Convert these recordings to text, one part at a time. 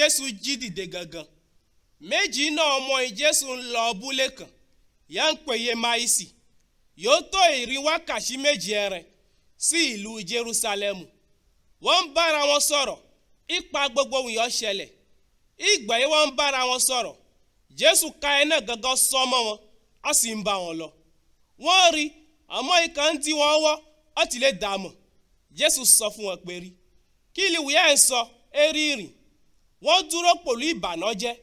Jésù jí dìde gangan. Méjì náà ọmọ yìí Jésù ń lọ abúlé kan yà ń pè yé Máìsì, yóò tó ìrìn wákàtí méjì ẹrẹ sí ìlú Jerúsálẹ́mù. Wọ́n ń bára wọn sọ̀rọ̀ ipa gbogbo ohun yóò ṣẹlẹ̀. Ìgbà yìí wọ́n ń bára wọn sọ̀rọ̀, Jésù ka ẹ náà gangan sọ mọ́ wọn, á sì ń bá wọn lọ. Wọ́n rí àmọ́ ikàn ń dí wọn wọ́, ó ti lè dààmú. Jésù sọ fún wọn pé rí, kí ni wíyá ẹ̀ ń sọ eré ìrìn? Wọ́n dúró pẹ̀lú ìbànújẹ́.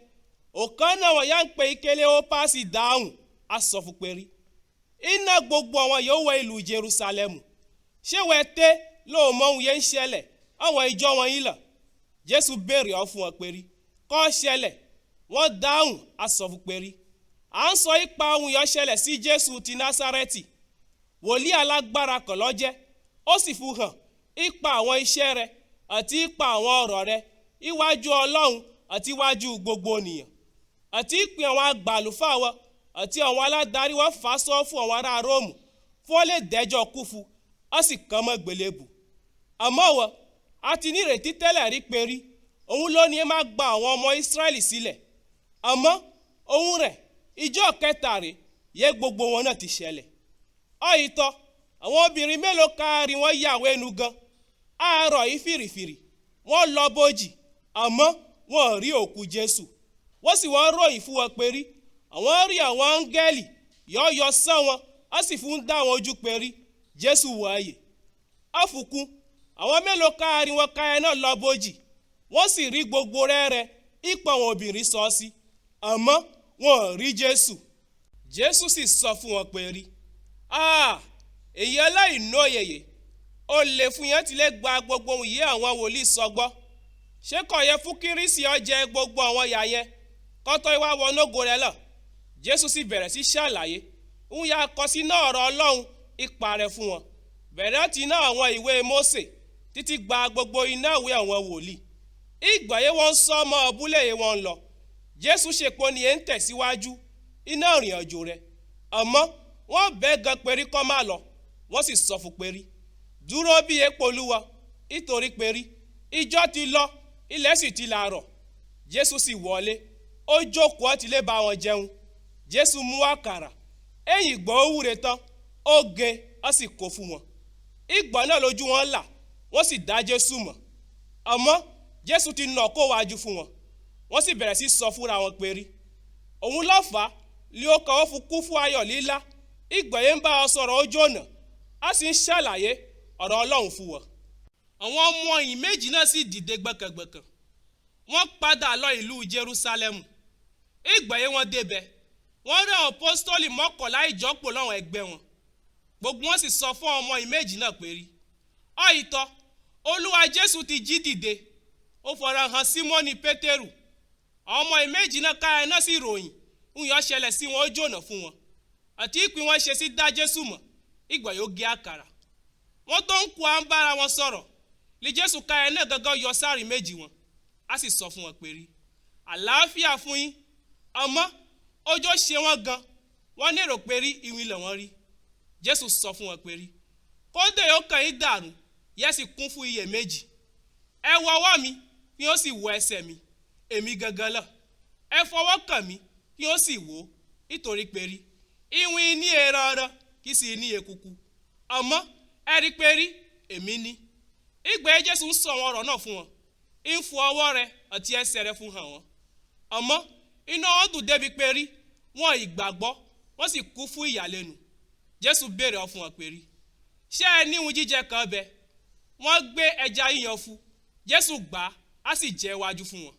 Ọ̀kan náà wọ́n yá ń pe ìkélé ó pàṣẹ dáhùn, á sọ fún pé rí, iná gbogbo àwọn yóò wọ ìlú Jerúsálẹ́mù. Ṣé wẹ́ẹ́ tẹ́ lóò mọ ohun yẹn ń ṣẹlẹ̀ àwọn ìjọ wọn yìí lọ? Jésù béèrè ọ fún wọn pé rí, kọ́ ṣẹlẹ̀? Wọ́n dáhùn, á sọ fún pé rí, à ń sọ ipa ohun yẹn ṣẹlẹ̀ sí Jésù ti Násárẹ́tì. Wòlíì alágbára kan ló jẹ́, ó sì fi hàn ipa àwọn iṣẹ́ rẹ̀ àti ipa àwọn ọ̀rọ̀ rẹ̀ iwájú Ọlọ́run àti iwájú gbogbo ènìyàn. Àti ìpín àwọn àgbà àlùfáà wọn àti àwọn aládarí wọn fà sọ fún àwọn ará Róòmù fún wọn lè dẹ́jọ́ kú fún, ó sì kàn mọ́ gbélébù. Àmọ́ wọn, a ti ní ìrètí tẹ́lẹ̀ rí pé rí, òun ló ní ẹ má gba àwọn ọmọ Ísírẹ́lì sílẹ̀. Àmọ́ òun rẹ̀ ìjọ kẹta rè yẹ gbogbo wọn náà ti ṣẹlẹ̀. Ọ̀yìntọ́, àwọn obìnrin mélòó káàrí wọn yàwó ẹnu gan. Àárọ̀ yìí fìrìfìrì, wọ́n lọ bójì, àmọ́ wọn ò rí òkú Jésù. Wọ́n sì wọ́n ròyìn fún wọn pé rí, àwọn rí àwọn áńgẹ́lì yọ̀ọ́yọ̀ sán wọn, á sì fún dá wọn ojú pé rí, Jésù wọ ààyè. Àfùkún, àwọn mélòó káàrí wọn káyẹ náà lọ bójì, wọ́n sì rí gbogbo rẹ́rẹ́ ipò àwọn obìnrin sọ sí, àmọ́ wọn ò rí Jésù. Jésù sì sọ fún wọn pé rí, ah, èyí aláìnóyèyè, ó lè fún yẹn tilẹ̀ gba gbogbo ohun yìí àwọn wòlíì sọ gbọ́. Ṣé kò yẹ fún Kírísì ó jẹ gbogbo àwọn ìyà yẹn kọ́tọ́ ìwà wọnógo rẹ̀ lọ? Jésù sì bẹ̀rẹ̀ sí ṣàlàyé ń ya kọ sínú ọ̀rọ̀ Ọlọ́run ipa rẹ̀ fún wọn. Bẹ̀rẹ̀ ti ná àwọn ìwé Mósè títí gba gbogbo iná ìwé àwọn wòlíì. Ìgbà yẹn wọ́n ń sọ ọmọ abúlé yẹn wọ́n ń lọ. Jésù ṣèpò ni ẹ̀ ń tẹ̀síwájú iná ìrìn àjò rẹ̀. Àmọ́ wọ́n bẹ́ gan perí kọ́ má lọ, wọ́n sì sọ fún perí, dúró bí epo Olúwa, nítorí perí ìjọ ti lọ, ilẹ̀ sì ti làárọ̀. Jésù sì wọlé, ó jókòó ó ti lè bá wọn jẹun. Jésù mú àkàrà, ẹ̀yìn ìgbọ́ ó wúre tán, ó gé, ó sì kó fún wọn. Ìgbà náà lójú wọn là, wọ́n sì dá Jésù mọ̀. Àmọ́ Jésù ti nà kó wájú fún wọn. Wọ́n sì bẹ̀rẹ̀ sí sọ fúnra wọn pé rí, òun ló fà á lé ó kàn ó fún kú fún ayọ̀ lílá. Ìgbà yẹn ń bá ọ sọ̀rọ̀ ojú ọ̀nà, á sì ń ṣàlàyé ọ̀rọ̀ Ọlọ́run fún wọn. Àwọn ọmọ ẹ̀yìn méjì náà sì dìde gbọ̀kàngbọ̀kàn. Wọ́n padà lọ ìlú Jerúsálẹ́mù. Ìgbà yẹn wọ́n débẹ̀, wọ́n rí àwọn apọ́sítọ́lì mọ́kànlá ìjọ́pọ̀ lọ́wọ́ ẹgbẹ́ wọn. Gbogbo wọn sì sọ fún ọmọ ẹ̀yìn méjì náà pé rí, ọ̀yìntọ́, Olúwa Jésù ti jí dìde. Ó fọ̀rọ̀ hàn Símónì Pétérù. Àwọn ọmọ ẹ̀yìn méjì náà ká ẹ náà sì ròyìn ń yọ ṣẹlẹ̀ sí wọn ó jònà fún wọn. Àti ìpín wọn ṣe sí dá Jésù mọ̀, ìgbà yóò gé àkàrà. Wọ́n tó ń kó à ń bára wọn sọ̀rọ̀. Lí Jésù ká ẹ náà gangan yọ sáàrin méjì wọn. Á sì sọ fún wọn pé rí, àlàáfíà fún yín. Àmọ́ ọjọ́ ṣe wọ́n gan, wọ́n nérò pé rí ìwìn lẹ̀ wọ́n rí. Jésù sọ fún wọn pé rí, kódé yóò kàn yín dàrú, yẹ́ sì kún fún iyèméjì. Ẹ wọ ọwọ́ mi, kí ó sì wọ ẹsẹ̀ mi, èmi gangan lọ. Ẹ fọwọ́ kàn mí, kí ó sì wò ó, nítorí pé rí, ìwìn ní ẹran kì í sì ní ekuku. Àmọ́ ẹ rí pé rí, èmi ní. Ìgbà yẹn Jésù ń sọ àwọn ọ̀rọ̀ náà fún wọn, ń fọ ọwọ́ rẹ̀ àti ẹsẹ̀ rẹ̀ fún hàn wọ́n. Àmọ́ iná wọn dùn débi pé rí, wọn ìgbàgbọ́, wọ́n sì kú fún ìyàlẹ́nu. Jésù béèrè ọ fún wọn pé rí, ṣé ẹ ní ohun jíjẹ kan bẹ? Wọ́n gbé ẹja yíyan fún. Jésù gbà á sì jẹ wájú fún wọn.